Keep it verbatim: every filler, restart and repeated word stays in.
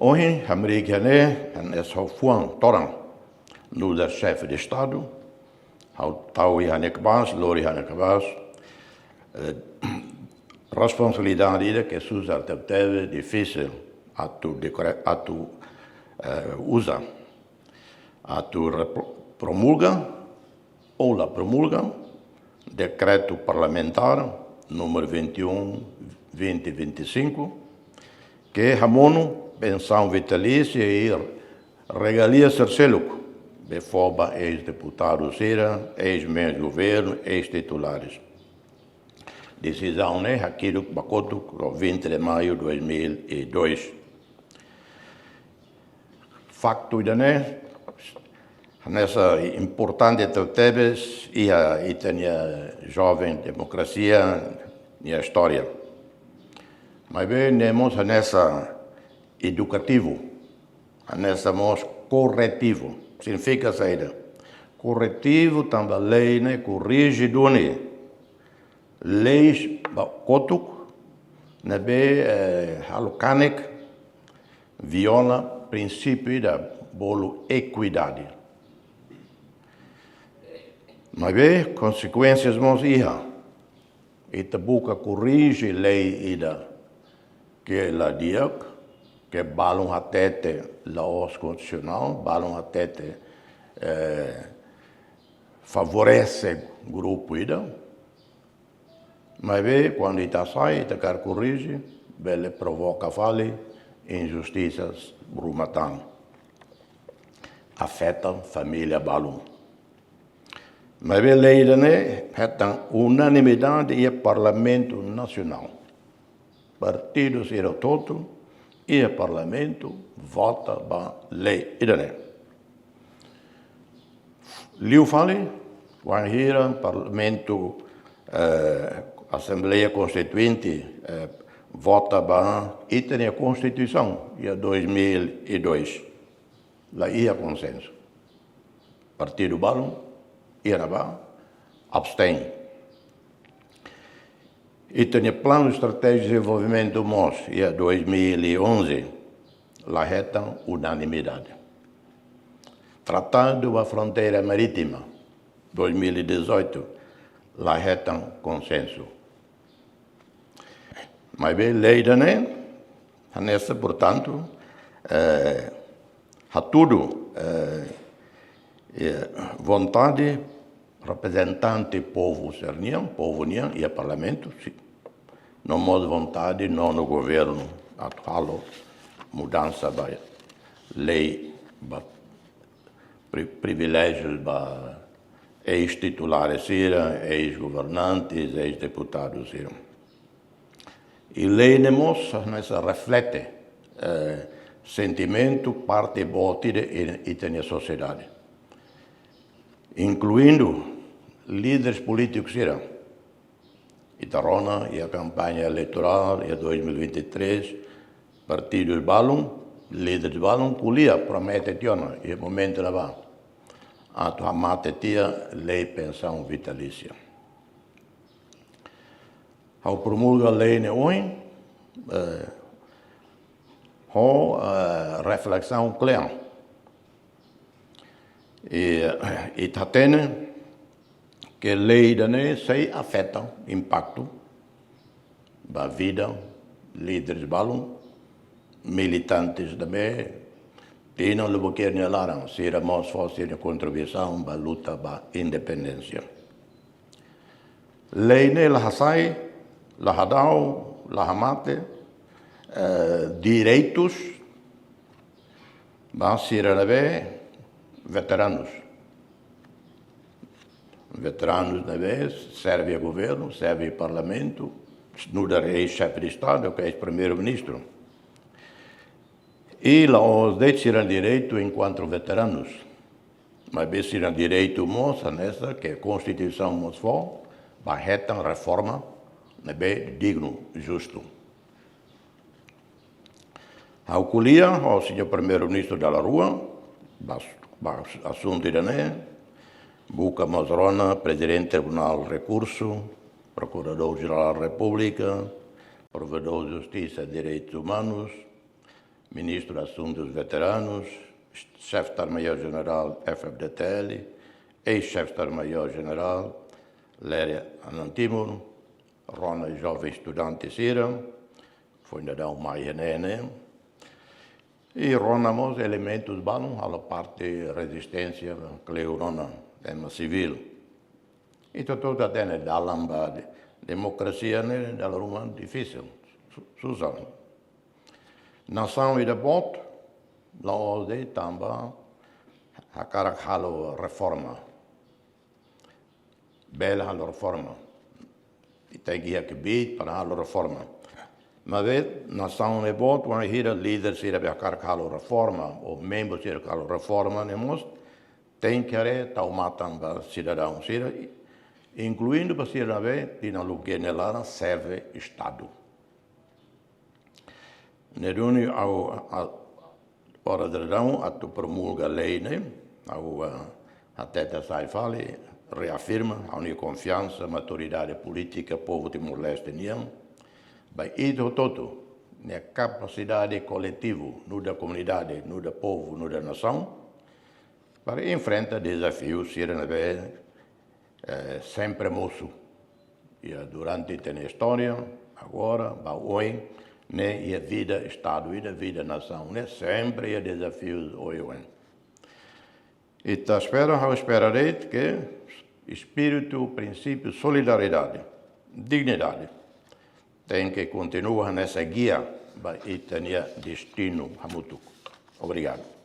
Ohin, hamriik iha ne'e, hanesan ha'u-nia fuan todan nu'udar Xefe de Estadu, ha'u tau iha ne'e kabas, lori iha ne'e kabas, eh, responsabilidade ida ke susar tebetebes difisil atu dekre-, atu, eh, uza, atu repro-, promulga, ou la promulga, dekretu parlamentár número vinte e um, vinte vinte e cinco, ke hamonu pensaun vitalísia i regalia sira seluk be fó ba eis-deputadu sira, eis-membru governu, eis-titulares. Desizaun ne'e hakiduk ba kotuk, vinte de maio dois mil e dois. Faktu ida-ne'e hanesan importante tebetebes iha ita-nia joven demokrasia nia istória. Maibé ne'e mós hanesan edukativu, hanesan mós koretivu. Signifika saida? Koretivu tanba lei ne'e korrije duni leis ba kotuk ne'ebé, eh, halo kanek, viola prinsípiu ida bolu ekuidade. Maibé konsekuénsias mós iha. Ita buka korrije lei ida ke la di'ak, ke balun hatete la'ós konstitusionál, balun hatete, eh, favorese grupu ida. Maibé, kuandu ita hasai, ita hakarak korrije, bele provoka fali injustisas ruma tan. Afeta família balun. Maibé lei ida-ne'e hetan unanimidade iha Parlamentu Nasionál. Partidu sira hotu-hotu iha Parlamentu vota ba lei ida-ne'e. Liu fali, wainhira Parlamentu, eh, Asembleia Konstituinte, eh, vota ba ita-nia Konstituisaun iha dois mil e dois. La iha konsensu. Partidu balun iha ne'ebá abstein. Ita-nia Planu Estratéjiku de Dezenvolvimentu mós iha dois mil e onze la hetan unanimidade. Tratadu ba Fronteira Marítima dois mil e dezoito la hetan konsensu. Maibé lei ida-ne'e hanesan, portantu, eh, hatudu, eh, eh, vontade reprezentante povu sira-nian, povu nian iha Parlamentu, si, no mós vontade nonu governu atu halo mudansa ba lei, ba pri-, priviléjius ba eis-titulares sira, eis-governantes, eis-deputadus sira. I lei ne'e mós hanesan reflete, eh, sentimentu parte boot ida iha ita-nia sosiedade, inkluindu líderes polítikus sira. Ita rona iha kampaña eleitorál iha dois mil e vinte e três, partidus balun, líderes balun ko'alia, promete tiha ona iha momentu ne'ebá atu hamate tiha lei pensaun vitalísia. Ha'u promulga lei ne'e ohin, eh, ho, eh, reflesaun kle'an. I, i ita hatene ke lei ida-ne'e sei afeta, impaktu ba vida líderes balun, militantes também, tinan lubuk nia laran, sira mós fó sira-nia kontribuisaun ba luta ba independénsia. Lei ne'e la hasai, la hadau, la hamate, eh, direitus ba sira ne'ebé veteranus. Veteranus ne'ebé serve governu, serve parlamentu, nu'udar eis-xefe de Estadu, ka eis-primeiru-ministru. I la'ós de'it sira-nia direitu enkuantu veteranus, maibé sira-nia direitu mós hanesan ke Konstituisaun mós fó, ba hetan reforma ne'ebé dignu, justu. Ha'u ko'alia ho señór Primeiru-Ministru dala rua ba, ba asuntu ida-ne'e, buka mós rona Prezidente Tribunál Rekursu, Prokuradór-Jerál Repúblika, Provedór Justisa i Direitus Umanus, Ministru Asuntus Veteranus, Xefe Estadu-Maiór Jenerál F-FDTL, eis-Xefe Estadu-Maiór Jenerál Lere Anan Timur, rona joven estudante sira, foin daudaun mai iha ne'e, i rona mós elementus balun halo parte rezisténsia kleur ona, ema sivíl. Ita hotu hatene dalan ba de-, demokrasia ne'e dala ruma difisil, su-, susar. Nasaun ida boot, la'ós de'it tanba hakarak halo reforma. Bele halo reforma. Ita iha kbiit para halo reforma. Maibé nasaun ne'e boot, wainhira líder sira be hakarak halo reforma, ou membru sira halo reforma ne'e mós, tenke haree tau matan ba sidadaun sira, inkluindu ba sira ne'ebé tinan lubuk nia laran serve Estadu. Ne'e duni ha'u, a, oras daudaun atu promulga lei ne'e, ha'u, a, hatete sai fali, reafirma ha'u-nia konfiansa, maturidade polítika povu Timor-Leste nian, ba ita hotu-hotu, nia kapasidade koletivu, nu'udar komunidade, nu'udar povu, nu'udar nasaun, para enfrenta dezafiu sira ne'ebé, eh, sempre mosu. Iha durante ita-nia istória, agora, ba oin, ne'e iha vida Estadu, iha vida nasaun, ne'e sempre iha dezafiu oioin. Ita espera, ha'u espera de'it ke espíritu, prinsípiu, solidariedade, dignidade, tenke kontinua hanesan gia ba ita-nia destinu hamutuk. Obrigadu.